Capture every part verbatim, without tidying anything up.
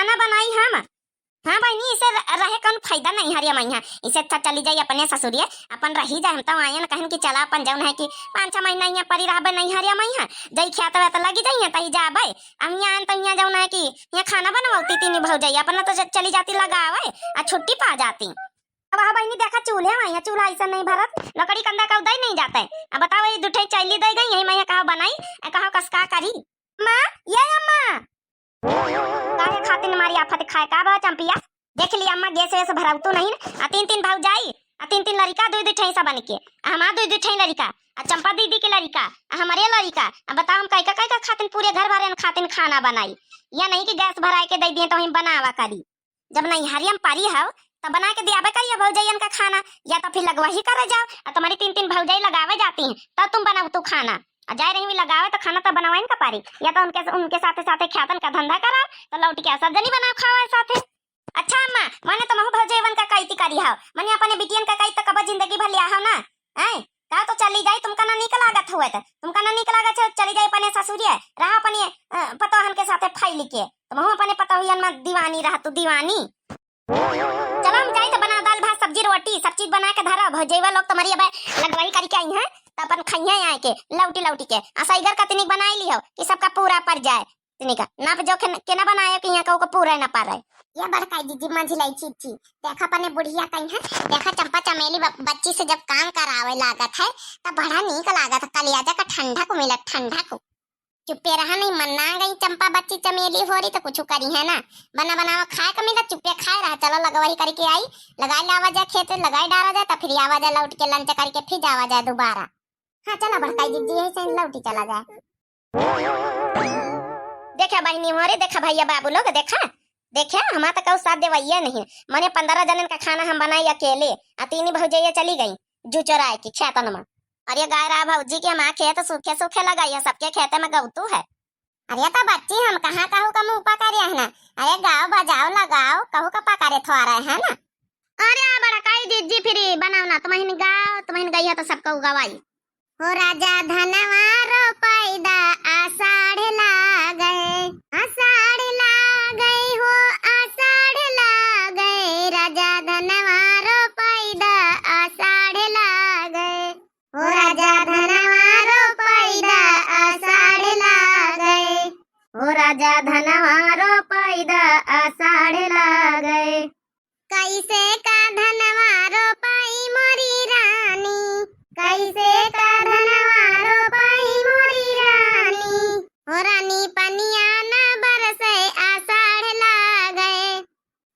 ना बनाई हम। हाँ बहिनी, इसे र-, रहे कौन फायदा नैहरिया मइहाँ। इसे अच्छा चली जाई अपने ससुरिया, अपन रही जाए। हम तो आयन कहन कि चला अपन जौन है कि पाँच छह महीना यहाँ परी रहबे नैहरिया मइहाँ, जई ख्यात व्यात लगी जाइए तही जाबे। अब यहाँ आयन तो यहाँ जौन है कि यहाँ खाना बनवाती तीनी भौजाई, अपना तो च-, चली जाती लगावे, आ छुट्टी पा जाती। अब हाँ बहिनी, देखा चूल्हे मइहाँ, चूल्हा ऐसा नहीं भरत, लकड़ी कंदा का उदय नहीं जाता है। अब बताओ, ये दुठे चैली दे गई, यही मइहाँ कहाँ बनाई, आ कहाँ कस का करी? अम्मा, ये अम्मा, काहे खातिर मारी आफत खाए का बा चंपिया? देख ली अम्मा, गैस वैस भराऊ तू नहीं, आ तीन तीन भौजाई, आ तीन तीन लड़िका, दुई दुई ठे सबन के, आ हमार दुई दुई ठे लड़िका, आ चंपा दीदी के लड़िका, आ हमरे लड़िका। अब बताओ, हम कैका कैका खातिर, पूरे घर भरे खातिर खाना बनाई, या नहीं कि गैस भराए के दे दिए तो हम बनावा करी? जब नैहरिया में परी हव, तब बना के दियाबे करिया भौजैयन का खाना, या तो फिर लगवा ही करे जाओ। और तुम्हारी तीन तीन भौजाई लगावे जाती हैं, तब तुम बनाओ तू खाना। और जाए रही लगावे तो खाना तो बनवाइन का पारी, या तो उनके, उनके साथे साथे ख्यातन का धंधा कराओ, तो लौट के आओ, सब जनी बनाओ खाओ साथे। अच्छा अम्मा, मने तुमहू भौजैवन का कैती करी हव, मने अपने बिटियन का कैती तो कबो जिंदगी भर लिया हव ना, हैं? का तो चली जाई, तुमका ना नीक लागत हुए तो, तुमका ना नीक लागत है, चली जाई अपने ससुरिया, रहा अपने, अ, पतोहन के साथे फैल के। तुमहू अपने पतोहियन में दीवानी रह तू, दीवानी। चलो हम जाई तो बना दाल भात सब्जी रोटी सब चीज बना के धरा, भौजैवा लोग तुम्हारी अब लगवाही करके आई हैं, तो अपन खइहे आए के लौटी लौटी के। आ सैगर का तिनिक बनाई ली हो कि सबका पूरा पड़ जाए। तिनिका नाप जो के, के ना बनाए कि यहाँ का पूरा ना पा रहे। ये बड़काई दीदी मंझिलाई चीची, देखा अपने बुढ़िया कहीं है, देखा चंपा चमेली ब-, बच्ची से जब काम करावे लागत है, तब बड़ा नीक लागत है, कलियाजा का ठंडा को मिला, ठंडा को। चुप्पे रहा नहीं, मन्ना गई चंपा बच्ची चमेली होरी तो कुछ करी है ना, बना बनावा खाए का मिला, चुप्पे खाए रहा। चलो लगवाही करके आई, लगाई लावा जाए खेत, लगाई डारा जाए, तो फिर आवा जाए लौट के लंच करके फिर जावा जाए दोबारा। हाँ चला बड़काई दीदी, यही से लौटी चला जाए। देखा बहिनी होरी, देखा भैया बाबू लोग, देखा, देखा हमार तो कऊ साथ देवैया नहीं। मने पंद्रह जनन का खाना हम बनाई अकेले, आ तीन भौजैया चली गई जू चोराए के खेतन में। अरे गाय रहा भौजी के हमार खेत सूखे सूखे लगा है, सबके खेते में गौतू है। अरे तो बच्ची हम कहाँ कहू का मुँह पकड़े है ना, अरे गाओ बजाओ लगाओ कहू का पकड़े थोड़ा है ना। अरे बड़काई दीदी फिर बनाओ ना, तुमहिन गाओ, तुमहिन गई है तो सबका गवाई। हो राजा धनवा रोपाई दा, आषाढ़ लागे, आषाढ़ लागे हो, आषाढ़ लागे, राजा धनवा रोपाई दा, आषाढ़ लागे। हो राजा धनवा रोपाई दा, आषाढ़ लागे, हो राजा धनवा रोपाई दा, आषाढ़ लागे। कैसे का धनवा रोपाई मोरी रानी, कैसे का धनवा रोपाई मोरी रानी। हो रानी पनिया न बरसे आषाढ़ लागे,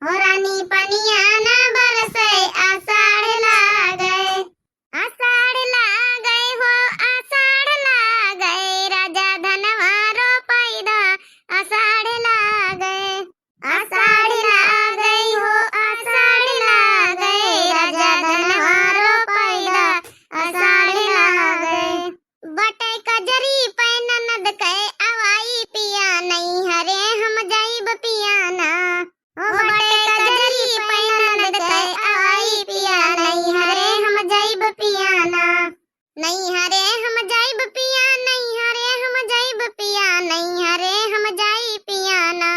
हो रानी पनिया न बरसे आषाढ़ लागे, आषाढ़ लागे हो, आषाढ़ लागे, राजा धनवा रोपाई दा, आषाढ़ लागे। आषाढ़ लागे हो, आषाढ़ लागे, राजा धनवा रोपाई दा, आषाढ़ लागे। बटे कजरी पे ननद के अवाई पिया, नैहरे हम जाइब पिया ना। ओ बटे कजरी पे ननद के अवाई पिया, नैहरे हम जाइब पिया ना। नैहरे हम जाइब पिया, नैहरे हम जाइब पिया, नैहरे हम जाई पिया ना।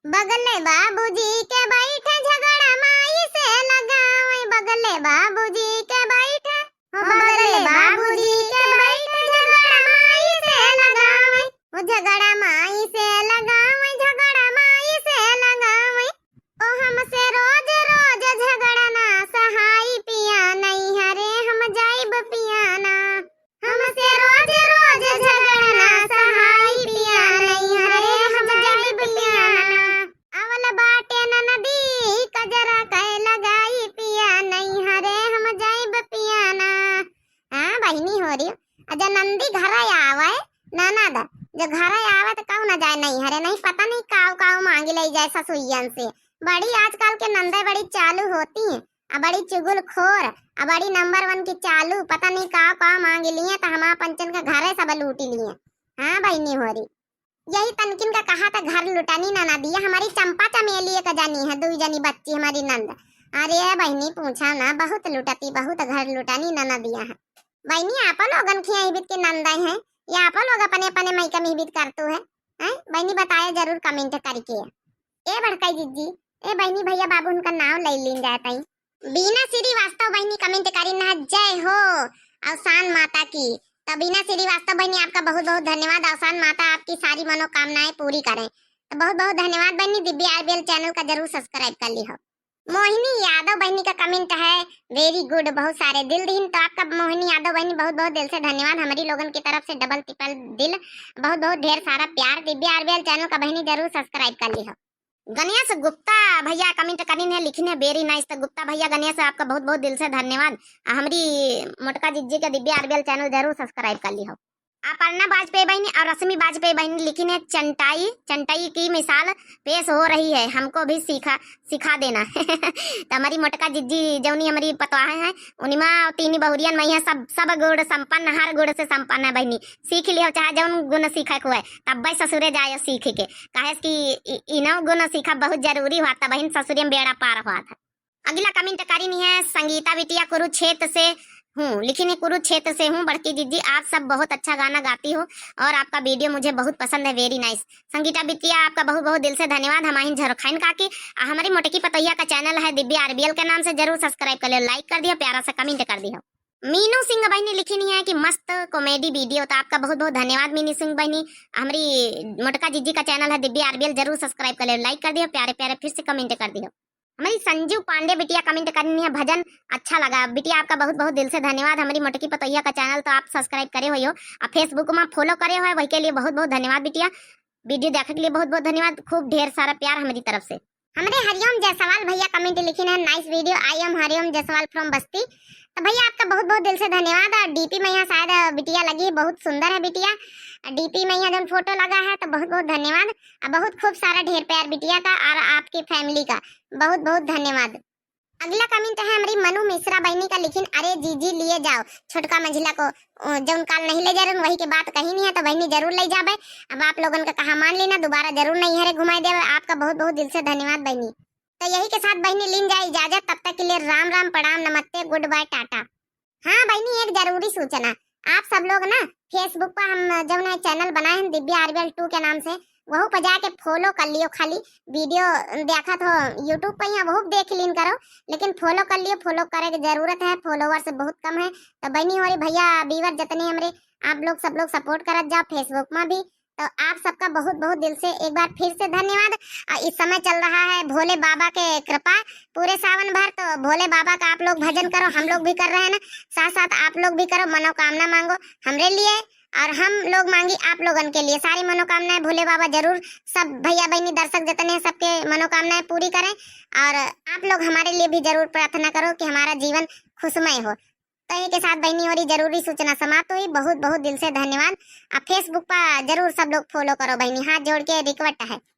बगले बाबूजी के बैठे झगड़ा माई से लगावे, बगले बाबूजी के बैठे, हो बगले बाबूजी के बैठे झगड़ा माई से लगावे, हो झगड़ा माई से लगावे, झगड़ा माई से लगावे। ओ हमसे रोज रोज झगड़ा ना सहाई पिया, नैहरे हम जाइब पिया ना। हमसे रोज रोज झगड़ा ना सहाई पिया, नैहरे हम जाइब पिया ना। अवल बाटे ननदी कजरा कै लगाई पिया, नैहरे हम जाइब पिया ना। हाँ बहिनी होरी, अजा नंदी घर आवे, ननद जो घर आवे तो कहू ना जाए नैहरे, नहीं पता नहीं काऊ काऊ मांगी ले जाए ससुइयन से। बड़ी आजकल के नंदे बड़ी चालू होती हैं, आ बड़ी चुगलखोर, आ बड़ी नंबर वन की चालू, पता नहीं काऊ काऊ मांगी लिए तो हमार पंचन का घरे सब लूटी लिए। हाँ बहिनी होरी, यही तनकिन का कहा था घर लुटानी ननदिया, हमारी चंपा चमेली एक जनी है, दुई जनी बच्ची हमारी नंद। अरे बहिनी पूछा ना, बहुत लुटती, बहुत घर लुटानी ननदिया है। बहिनी आप लोगन खिया हिबित के नंदा है, या आप लोग अपने अपने मायका में हिबित करतू है, हैं? बहिनी बताए जरूर comment करके। ए बड़काई जिज्जी, ए बहिनी भैया बाबू उनका नाव ले लीन जाए ताई। बीना श्रीवास्तव बहिनी comment करी ना, जय हो अवसान माता की। तो बीना श्रीवास्तव बहिनी आपका बहुत बहुत धन्यवाद, अवसान माता आपकी सारी मनोकामनाएं पूरी करें। तो बहुत बहुत धन्यवाद बहिनी, दिव्या आरबीएल channel का जरूर subscribe कर ली हो। मोहिनी यादव बहिनी का comment है, very good, बहुत सारे दिल दीन। तो आपका मोहिनी यादव बहिनी बहुत बहुत दिल से धन्यवाद, हमारी लोगन की तरफ से double triple दिल, बहुत बहुत ढेर सारा प्यार। दिव्या आरबीएल channel का बहिनी जरूर subscribe कर ली हो। गणेश गुप्ता भैया comment करीन है, लिखिन है very nice। तो गुप्ता भैया गणेश आपका बहुत बहुत दिल से धन्यवाद। आ हमरी मोटका जिज्जी के दिव्या आरबीएल channel जरूर subscribe कर ली हो। अपर्णा वाजपेयी बहिनी और रश्मि वाजपेयी बहिनी लिखिन है, चंटाई चंटाई की मिसाल पेश हो रही है, हमको भी सीखा सिखा देना। तो हमारी मोटका जिज्जी जौनी हमारी पतवाह है, उनिमा तीनी बहुरियन में है, सब सब गुण संपन्न, हर गुण से संपन्न है बहिनी। सीख लियो चाहे जौन गुण सीखे के हुए, तब्बे ससुरे जाए सीख के, काहे कि इ- इनो गुण सीखा बहुत जरूरी हुआ था बहिन, ससुरे में बेड़ा पार हुआ था। अगला comment करीन है संगीता बिटिया कुरुक्षेत्र से हूँ, लिखिन है कुरुक्षेत्र से हूँ। बड़की जिज्जी आप सब बहुत अच्छा गाना गाती हो और आपका video मुझे बहुत पसंद है, very nice। संगीता बिटिया आपका बहुत बहुत दिल से धन्यवाद। हमारी झरखैन काकी आ हमारी मोटकी पतोहिया का channel है दिव्या आरबीएल के नाम से, जरूर subscribe कर लियो, like कर दियो, प्यारा सा comment कर दियो। मीनू सिंह बहिनी लिखिन है कि मस्त comedy video, तो आपका बहुत बहुत धन्यवाद मीनू सिंह बहिनी। हमारी मोटका जिज्जी का channel है दिव्या आरबीएल, जरूर subscribe कर लियो, like कर दियो, प्यारे प्यारे फिर से comment कर दियो। हमारी संजू पांडे बिटिया comment करीन है, भजन अच्छा लगा। बिटिया आपका बहुत बहुत दिल से धन्यवाद। हमारी मोटकी पतोहिया का channel तो आप subscribe करे हुए हो, आ Facebook में follow करे हुए, वही के लिए बहुत बहुत धन्यवाद बिटिया। Video देखे के लिए बहुत बहुत धन्यवाद, खूब ढेर सारा प्यार हमारी तरफ से। हमरे हरिओम जायसवाल भैया comment लिखिन है, nice video, I am हरिओम जायसवाल from बस्ती। तो भैया आपका बहुत बहुत दिल से धन्यवाद। और डीपी में यहाँ शायद बिटिया लगी है, बहुत सुंदर है बिटिया। डीपी में यहाँ जौन photo लगा है तो बहुत बहुत धन्यवाद। आ बहुत खूब सारा ढेर प्यार बिटिया का और आपकी family का बहुत बहुत धन्यवाद। अगला comment है हमारी मनु मिश्रा बहिनी का, लिखिन, अरे जीजी लिए जाओ छोटका मझिला को, अ, जौन काल नहीं ले जा रहे वही के बात कही नहीं है, तो बहिनी जरूर ले जाबे। अब आप लोगन का कहा मान लेना, दोबारा जरूर नहीं हरे घुमाई देवे। आपका बहुत बहुत दिल से धन्यवाद बहिनी। तो यही के साथ बहिनी लीन जाए इजाजत, तब तक के लिए राम राम, प्रणाम, नमस्ते, good bye, टाटा। हाँ बहिनी, एक जरूरी सूचना, आप सब लोग ना Facebook पर हम जौन है channel बनाए हैं दिव्या आरबीएल टू के नाम से, वहू पर जाके follow कर लियो। खाली video देखत हो YouTube पर, यहाँ वहू देख लीन करो, लेकिन follow कर लियो। Follow करे के जरूरत है, followers बहुत कम है। तो बहिनी हो रही भैया viewer जितने हमरे, आप लोग सब लोग support करत जाओ Facebook में भी। तो आप सबका बहुत बहुत दिल से एक बार फिर से धन्यवाद। आ, इस समय चल रहा है भोले बाबा के कृपा पूरे सावन भर, तो भोले बाबा का आप लोग भजन करो, हम लोग भी कर रहे हैं ना, साथ साथ आप लोग भी करो, मनोकामना मांगो हमरे लिए और हम लोग मांगी आप लोगन के लिए। सारी मनोकामनाएं भोले बाबा जरूर सब भैया बहिनी दर्शक जितने हैं सबके मनोकामनाएं पूरी करें। और आप लोग हमारे लिए भी जरूर प्रार्थना करो कि हमारा जीवन खुशमय हो। तो यही के साथ बहिनी हो रही जरूरी सूचना समाप्त हुई। बहुत बहुत दिल से धन्यवाद। आप Facebook पर जरूर सब लोग follow करो बहिनी, हाथ जोड़ के request है।